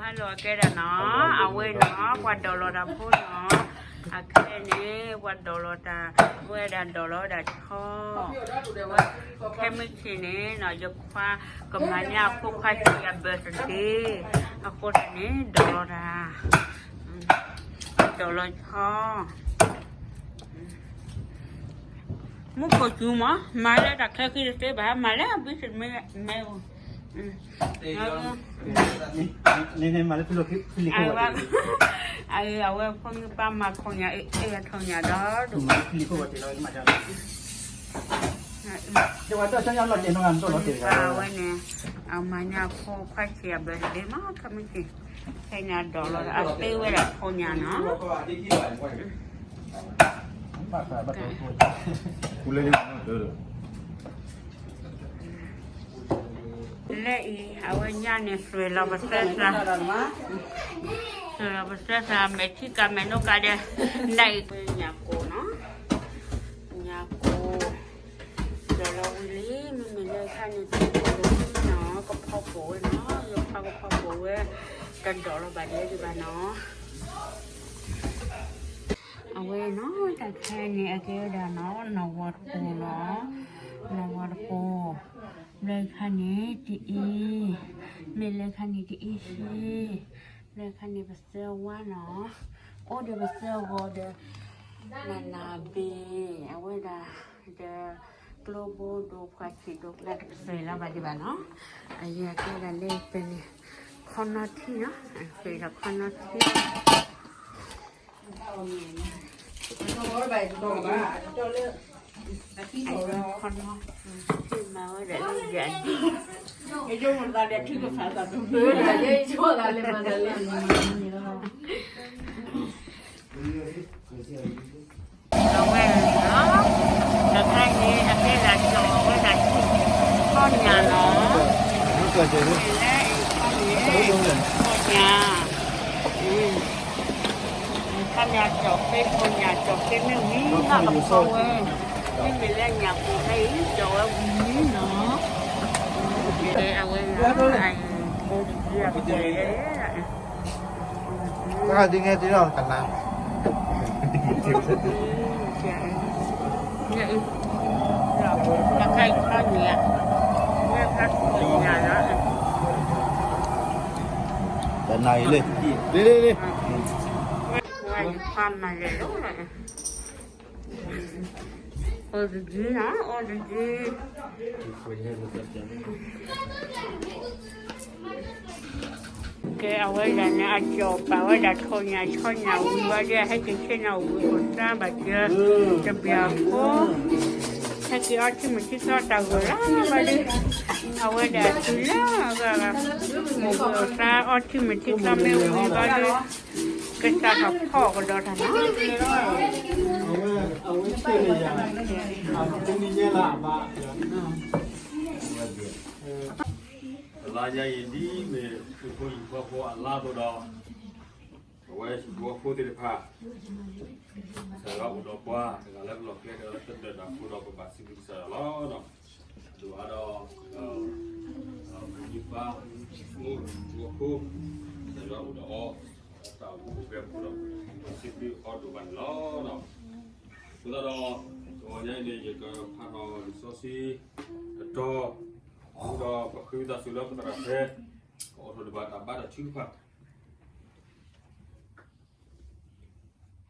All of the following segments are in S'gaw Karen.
ဟဲလီၤကဲဒၣ်နီၤ, အဝဲနီၤ ပှၤဒိးလီၤတၢ်ဖိနီၤ, အခဲန့ၣ် ပှၤဒိးလီၤတၢ်, ဝဲဒၣ်ဒိးလီၤဝဲဒၣ်ဆီ, ဝဲခဲမုၢ်ဆ့ၣ်န့ၣ်နီၤ ယခွါကမၤန့ၢ်အဖိခွါဆံးအ birthday, အဃိန့ၣ် ဒိးလီၤတၢ်, ဒိးလီၤဆီ မူခိၣ်စူၤမး မၤလၢတၢ်ချၢခံတသ့ဘၣ် မၤလၢအဘုတမ့ၢ်မ့ၢ်အိၣ်, နမၤလၢဖံလံၤခိၣ်ဘၣ်, အဝဲဖိမုၣ်ပၢ်မၤခိၣ်ညါ အဲၣ်အထိၣ်ညါဒီးဒိၣ်, အဝဲန့ၣ် အမၤန့ၢ်အဖိခွါဆံးအ birthday မး ခဲမုၢ်ဆ့ၣ်, ခဲညါဒိးလီၤ အသ့ဝဲဒၣ်ထိၣ်ညါနီၤ. လၢအံၤ အဝဲညါန့ၣ် သွဲၣ်လီၤပသဲသး, သွဲၣ်လီၤပသဲသး မဲာ်ထံကၤမဲာ်နိကၤဒဲး, ဒ်အံၤ ညၣ်ကိၢ်နီၤ, ညၣ်ကိၢ်, ဒိးလီၤဝံၤလံ မ့မ့ၢ်လၢခါန့ၣ် တံၤကိၢ်လီၤဝံၤနီၤ ကဖီကိၢ်ဝဲနီၤ ယဖီကဖီကိၢ်ဝဲ, တဒိးလီၤဘၣ်ဒဲးဒံးဘၣ်နီၤ. အဝဲနီၤ တၢ်ခဲန့ၣ် အကဲဝဲဒၣ်နီၤ နီၢ်ဝီတကိၢ်နီၤ, နီၢ်ဝီတကိၢ်, လၢခါန့ၣ်တအ့, မ့ၢ်လၢခါန့ၣ်တအ့ဆံ, လၢခါန့ၣ်ပသၢဝါနီၤ, အိၣ်ဒီးပသၢဂီၤဒီး နနၤဘ့ၣ် အဝဲဒၣ်ဒီး ကျိဘိဒိၣ်ဖှၤဆံးဒိၣ်ကျါတကသွဲၣ်လီၤဘၣ်ဒံးဘၣ်နီၤ, အယကဲဒၣ်လၢပန့ၣ် ခီနီထံနီၤ, သွဲၣ်လီၤခီနီထံ ခီနီ, မၤဝဲဒၣ်လၢယၤဒ်, အဝဲန့ၣ်နီၤ, တခါန့ၣ် အကဲဒၣ်ကၠီၣ်ဝဲဒၣ်ထံ, ခီညၣ်နီၤ, မ့ၢ်လၢအံၤခါန့ၣ် ခီညၣ်, ခါန့ၣ် ကၠီၣ်ဃ့ခီညၣ် ကၠီၣ်ဃ့မ့ၢ်ဝံၤနီၤ ကဖီဝဲ, မ့မ့ၢ်လၢညၣ်ကိၢ်ခဲအံၤ ကၠီၣ်ဝဲဝံၤနီၤ, အဝဲန့ၣ် အံၤ ကိၢ်တယံၤအပှဲၤ, တၢ်ဒ်န့ၣ်တ့ၢ်လီၤ ကနၣ်, တနၤအံၤလံ, လံ လံ လံ, ဝဲ အီၣ်တက့ၢ်နီၤ အီၣ်တက့ၢ်, ကဲ အဝဲဒၣ်န့ၣ် အကၠီၣ်ပာ်ဝဲဒၣ်ထိၣ်ညၣ်ဆီညၣ်ဝံၤဝဲဒၣ် ဟဲက့ၤဆ့ၣ်နီၤဝံၤအိၣ်သါဘၣ်ကၢ တဘျီအဃိ ဟဲက့ၤအီထံမုၢ်ထံကျီတၢ်ဂီၤလၢဘၣ်ဒီး အဝဲဒၣ်တုၤလၢအဂၤဂၤ အိၣ်ဘှံးအိၣ်သါအီထံမုၢ်ထံကျီမ့ၢ်ဝံၤဘၣ်ဒီး ကစၢ်ထီၣ်ဖီၣ်ကဒီးတၢ်နီၤ အဝဲ အဝဲသ့ၣ်န့ၣ်ယၤ အတနံၤညါလၢအဘၣ် အလါညါအံၤ ဒ်မ့ၢ်သုးဖိယံၤဖိအဖိအလါအသိးဒီး အဝဲဟံၣ်ဖိဃီဖိသ့ၣ်တဖၣ် ကစၢ်ယွၤအိၣ်ဒီးပှၤ တဂၤလၢကလီၢ်ကျဲ တဂၤလၢတဒၢးတၢ်ဖိဒီး ပဘၣ်စံးဘျုးကစၢ်ယွၤလီၤ. ဒိၣ်အါဒီး မုၢ်နံၤပၢ် ဖိ ဟံၣ်ဖိဃီဖိ ကစၢ်ယွၤအိၣ်ဒီးအီၤ တၢ်အိၣ်ဖှိၣ်အိၣ်ဂဲၤဖိဒီး စံးဘျုးအီၤဒိၣ်ဘၣ်န့ၣ်လီၤ. အဃိသတးဒီး တဂီၤညါအံၤန့ၣ် ယကဖးထီၣ်လံာ်စီဆှံ တတီၤ ဒီးပဃ့ဝံသးစူၤလၢပသရၣ်ဖဲ ကအိးထီၣ်ဒံးဘၣ်တၢ်ဘါတၢ်ထုကဖၣ်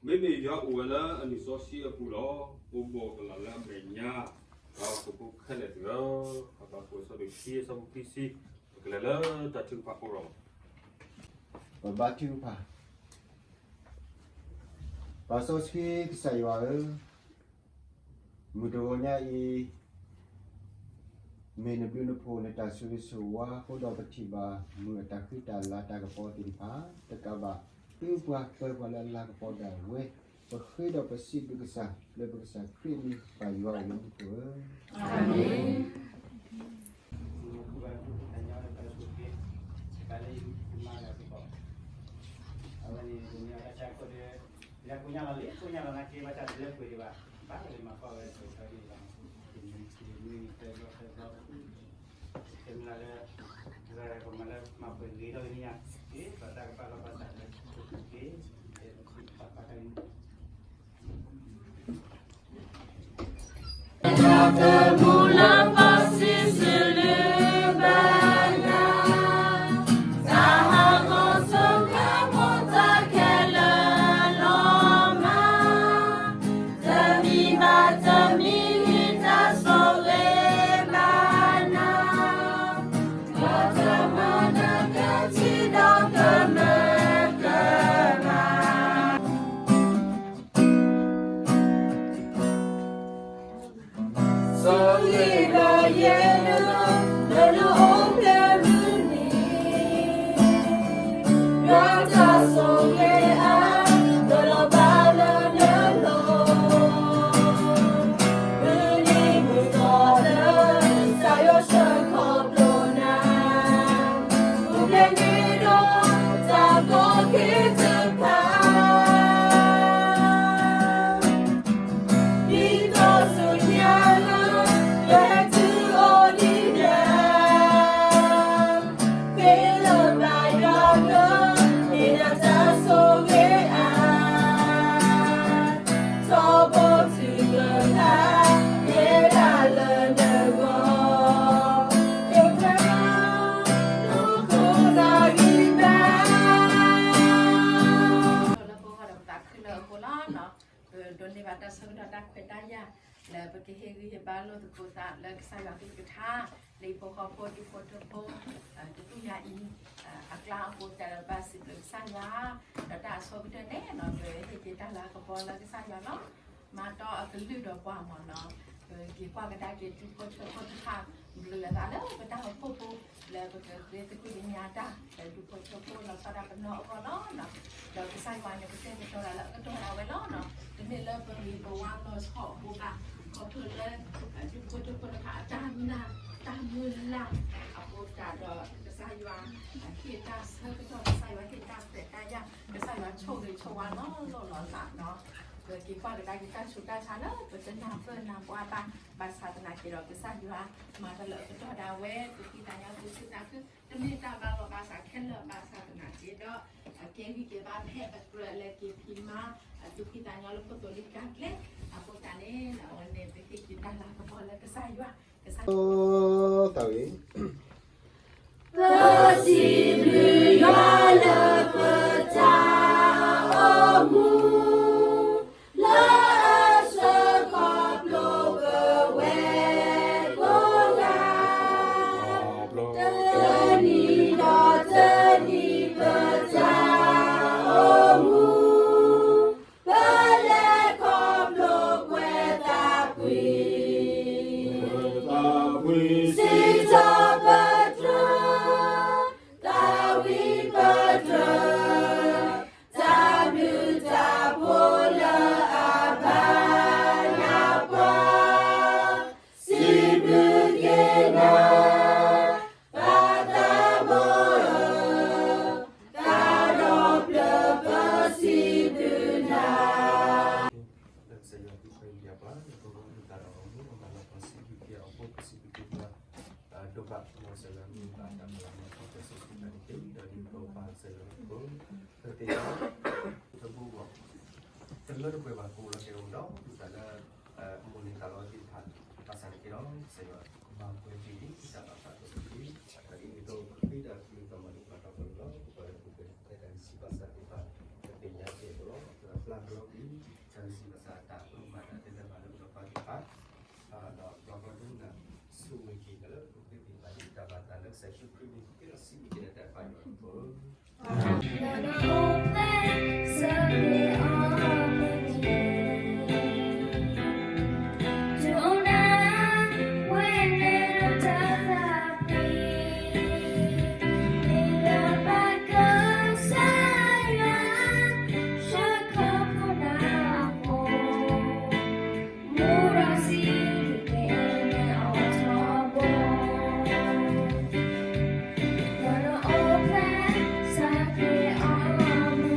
မ့မ့ၢ်ယွၤအိၣ်ဝဲလၢအလံာ်စီဆှံအပူၤလီၤ. အိၣ်ဘှီၣ်ကလာ်လၢအမဲာ်ညါ ဒီးဟံၣ်ဖိဃီဖိခဲလၢာ်သ့ၣ်ဧၢ, ဟးဘၣ်ကွဲးဆၢဒိၣ်ခံ အဆၢဖိခံဆံ ပကလဲၤလၢတၢ်ထုကဖၣ်အိၣ်လီၤ. ပဘါထုကဖၣ် ပၢ်စီဆှံကစၢ်ယွၤဧၢ, မုၢ်တဂီၤညါအံၤ မ့ၢ်နဘျုးနဖှိၣ်နတၢ်ဆိၣ်ဂ့ၤဆိၣ်ဝါအဃိဒီး ပထံၣ်ဘၣ်မုာ်အတၢ်ဃံတၢ်လၤတၢ်ကပီၤသ့ၣ်တဖၣ် တကးဘၣ် သုပှၤပၢၤပှၤလၢအလၤကပီၤဒၣ်ဝဲ, ပဃ့ဒီးပစံးဘျုးကစၢ် လၢပကစၢ်ခရံာ်အမံၤ ပၢ်ယွၤဧၢ လၢမူခိၣ်ဧၢ. အၤမ့ၣ်. လၢကိညါလီၤလံ ကိညါလီၤနာ်က့ ဘၣ်တၢ်တလၢကွံာ်ဒံးဘၣ်, ဘၣ်လၢမၤကီၢ်ဝဲ တမံၤတမံၤ တမံၤတမံၤ တမံၤလၢ ပမၤလၢမၤပှဲၤဂ့ၤထီၣ်က့ၤန့ၣ်ညါ, က့ၤပတၢ်ကပာ်လီၤပသးလၢက့ၤ, က့ၤပပာ်တၢ်ဂ့ၤန့ၣ် တၢ်သမူလၢပှၤစံးစလုဘၢနၤ, တၢ်ဟးဂီၤဆိၣ်ဂ့ၤဖိတၢ်ခဲလၢာ်လီၤမၢ်, တမံၤဘၣ်တမံၤဂံၢ်တၢ်ဆိၣ်ဂ့ၤဘၣ်နၤ, ဒီးတမၤနၤကဲထံဒီးကမၢကမၣ် ဆိၣ်ဂ့ၤဘၣ်ယ့ၣ်ၡူး လၢနအိၣ်ဖျဲၣ်မုၢ်နံၤ, ဒီးတၢ်ဆိၣ်ဂ့ၤအါ လီၤဘၣ်လၢနလိၤ, မုၢ်နံၤမုၢ်သီလၢ ကစၢ်ယွၤဆှၢခီဖျိနၤ, အိၣ်ဖျဲၣ်န့ၢ်ဒီး တၢ်ကီက့ၤတဖၣ် ဒ်သိးဆူညါလၢ ပဟဲတုၤအိၣ်ဒံးဒၣ်, ဖဲလၢဘၣ်ယွၤက မ့ၢ်ဒၣ်တၢ်ဆိၣ်ဂ့ၤအါ, ထီဘိတုၤကဖး မ့ၢ်ဒၣ်လၢနဂီၢ်, တဖၣ်နီၢ်ခိတၢ်ဂံၢ်ဘါ လၢပဂီၢ်ဒီးပသးခုလၢအဃိလီၤ. ပဒိးန့ၢ်ဘၣ်တၢ်ဆၢကတီၢ်တၢ်ခွဲးတၢ်ယာ် လၢပကဟ့ၣ်ဂံၢ်ဟ့ၣ်ဘါလိာ်သကိးသးလၢကစၢ်ယွၤအကလုၢ်ကထါ လၢဟံၣ်ဖိဃီဖိဒူၣ်ဖိထၢဖိ တသ့ၣ်ညါအံၤ အကျါအဃိသတးဒီးဘၣ်စံးဘျုးကစၢ်ယွၤ ဒီးတၢ်အဆိကတၢၢ်န့ၣ်နီၤ ပဟ့ၣ်က့ၤတၢ်လၤကပီၤလၢကစၢ်ယွၤလီၤ. မၤတီအကလုၢ်ဒီးပှၤမ့ၢ်နီၤ ပက့ၤကွၢ်ကဒါက့ၤဒူၣ်ဖိထၢဖိတဖၣ် ဘျုးလၢသးလၢပတၢ်အိၣ်ဖှိၣ်ဖိ လၢပကဃ့သကွံၢ်ကညးတၢ် လၢဒူၣ်ဖိထၢဖိလီၤဆီဒၣ်ပနီၢ်အဂီၢ်လီၤ. ဒီးကစၢ်ယွၤန့ၣ် ပတဲာ်ကတီၤဒၣ်လၢအကတီၢ်ဒၣ်ဝဲလီၤ. တမ့ၢ်လၢပဂ့ၤပဝါလီၤဆီအဃိဘၣ် ခီဖျိလၢ ဒူၣ်ဖိထၢဖိတဖၣ်အတၢ်နာ် တၢ်မုၢ်လၢ် အဃိသတးဒီး ကစၢ်ယွၤ ဟ့ၣ်တၢ်ဆၢကတီၢ် ကစၢ်ယွၤဟ့ၣ်တၢ်ခွဲးတၢ်ယာ် ကစၢ်ယွၤဆိၣ်ဂ့ၤဆိၣ်ဝါလီၤလိၢ်လီၤလးနီၤ ပက့ၤကွၢ်ကဒါက့ၤတၢ်ဆူးတၢ်ဆါလၢ ပတနၢ်ပၢၢ်နၢ်ပှၤဘၣ် ဘၣ်ဆၣ်သနာ်က့ဒီး ကစၢ်ယွၤ မၤတၢ်လၢအကတီၢ်ဒၣ်ဝဲ ပဃ့သးညီသူၣ်ခုသးခု တမ့ၢ်တၢ်ဘၣ်လီၤဘၣ်စးခဲလၢာ်ဘၣ်ဆၣ်သနာ်က့ဒီး အကဲဂံၢ်ကဲဘါဖဲအကြၢးလၢက့ၤဖံးမၤ အသူၣ်ဖှံသးညီလၢခိၣ်သိၣ်လံၤတၢ်ကျဲ အဃိသတးန့ၣ် အဝဲန့ၣ်ပဟ့ၣ်က့ၤတၢ်လၤကပီၤလၢကစၢ်ယွၤ ကစၢ် သးဝံၣ် ပစံးဘျုးယွၤလၢပတၢ်အိၣ်မူ လၢအဆှၢခီဖျိပဝဲကိးဂၤ တနံၤဒီးတနံၤပတၢ်အိၣ်မူ ပလဲၤခီဖျိကွဲးသးကွံာ် စံးထီၣ်ပတြၢၤ သးဝံၣ်ပတြၢၤ တၢ်ဘျုးတၢ်ဖှိၣ်လၢအဘၣ်နၤပှၤ စံးဘျုးက့ၤနၤ ပၢ်သးဘိဧၢ, တၢ်ဒီးပျၢၤပစံးဘျုးနၤ လၢကစၢ်ယွၤသူၣ်ဖှံသးညီပှၤ လၢပဂီၢ်မုၢ်သးဒီးအီၤမူ အမၤလီၤပှၤစံးဘျုးက့ၤအီၤဖိ ပစံးဘျုးက့ၤပှၤ ဒိးဘၣ်မီၤစၢၤလၢမုၢ်ဘၣ်တၢ်မၤလီၤမၢ်ပှၤကဲစိာ်ဆူတၢ်န့ၣ်တက့ၢ် ဒီးဒ်သိးပၢ်စၢၤလၢပဖိ ပသ့ၣ်ညါ တဘိဘၣ် တလၢတပှဲၤဘၣ် ကအိၣ်လီၤကဲၤအိၣ်ဒီး ဒုးသးလၢ အမိၢ်န့ၣ်သးလီၤသ့ၣ်တဖၣ် ဘၣ်ဆၣ်တက့ၢ်ဒီး ကစၢ်ယွၤကဘၣ်ပှဲၤဒံးဒံး တၢ်ဘၣ်သးဒီးတက့ၢ် ဒ်သိးပဃ့တၢ်သးမုာ်တၢ်မၤလိဘၣ်တၢ်ကလီလီၤ ပပှၤလၢပကတဲတၢ်ဂံၢ်စၢ်ဘါစၢ်သ့ၣ်တဖၣ် ပသ့ၣ်ညါကဲၤအီၤလီၤ ပသးပျၢ်ကလီကွံာ် တၢ်ဂံၢ်စၢ်ဘါစၢ်တၢ်ကမၤတၢ်တဲလၢမၤလၢပဒီးပှၤသ့ၣ်တဖၣ် ဒီးပှၤကဒိကနၣ်ဆိၣ်ဂ့ၤက့ၤတၢ်လၢပဃ့သ့ၣ်တဖၣ် တၢ်ဘၣ်သးလၢကစၢ်ယ့ၣ်ၡူးခရံာ်န့ၣ် က့ၤဒီးစံးဘျုးက့ၤလၢတၢ်ဘၣ်ယွၤအဃိ မူရၤစံးဘျုးက့ၤနၤအီၤထီဘိ ဒီးနအိၣ်ဖျဲၣ်စးက့ၤအီၤ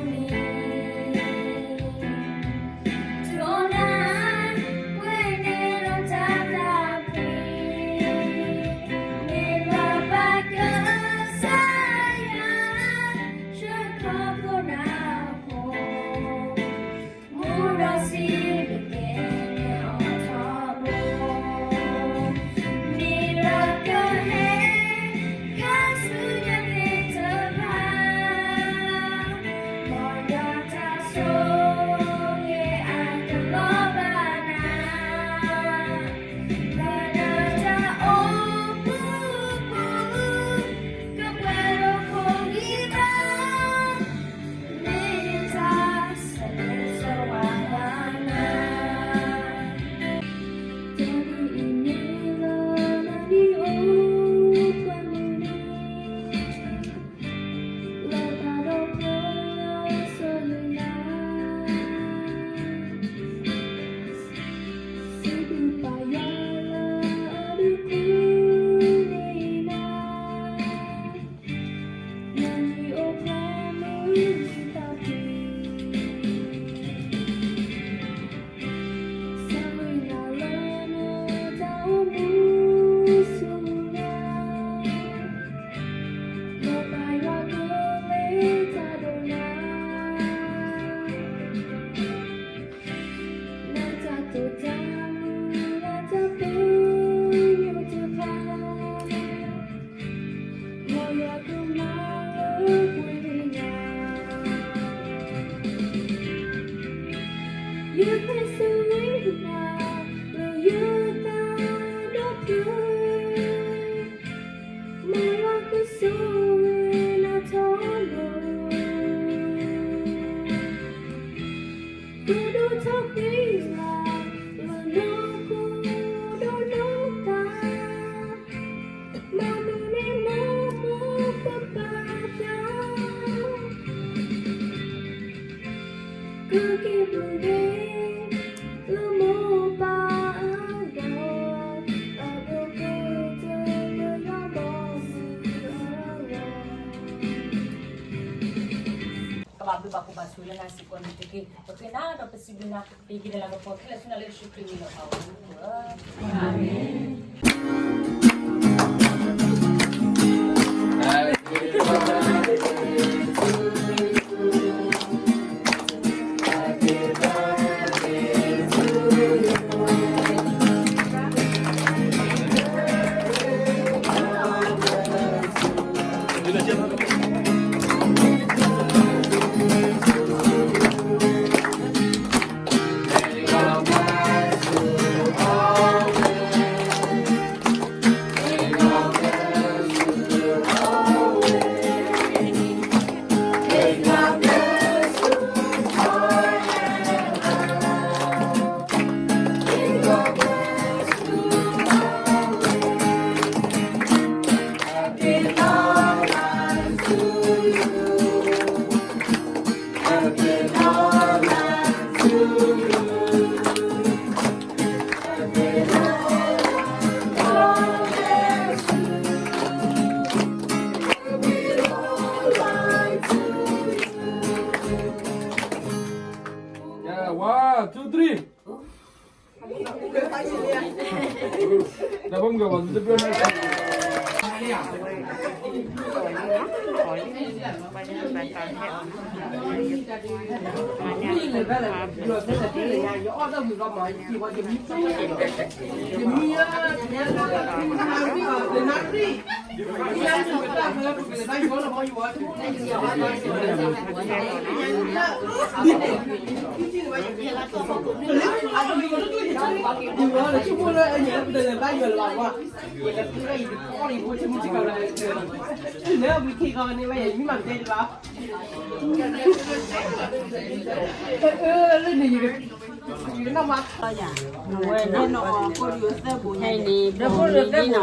ဘျုးဘၣ်ဖှိၣ်ဘၣ်ဆူၣ်လၢနၤစ့ၢ်ကီးန့ၣ်တက့ၢ်. ပဃ့နၤဒီးပစံးဘျုးနၤ, ပဃ့နၤလၢကပီၤခဲလၢာ်ဆူနၤလၢယ့ၣ်ၡူးခရံာ်အမံၤလီၤ. အၤမ့ၣ်. Yeah, one, two, three. ဝဲန့ၣ် ပီၤမ့ၤလံနီၤ, ပီၤမ့ၤ,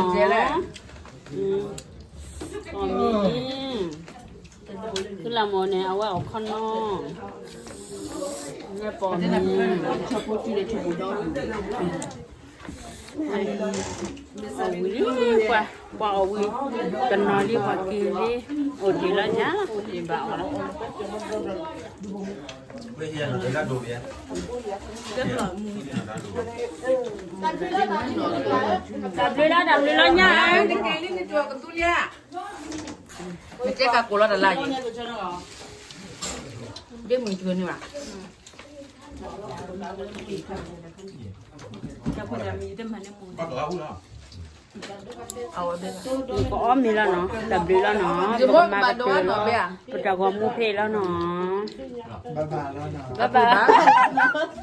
ဖုလၢမီၤန့ၣ် အဝဲအီၣ်ခီနီၤ, ဝဲပီၤမ့ၤ, အီၣ်ဝံၤလံ, ပှၤ, ပှၤအီၣ်ဝံၤ, ကနီၤလံ ပှၤက့ၤလံ, အိၣ်တ့ၢ်လီၤညါ, အိၣ်တ့ၢ်ဘၣ်အီၤလီၤ. တၢ်ဘျုးလီၤ, တၢ်ဘျုးလီၤညါ, နကဲကကိးလီၤတၢ်လၢ်ယံၤ, ဒ့မုၢ်တဂၤန့ၣ်ဘၣ်. ပကအီၣ်မ့ၤလီၤနီၤ, တၢ်ဘျုးလီၤနီၤ, ပကမၤကတၢၢ်လီၤ, ပတၢ်ဂီၤမူဖဲအံၤလီၤနီၤ, ဘၣ်ဘၣ်.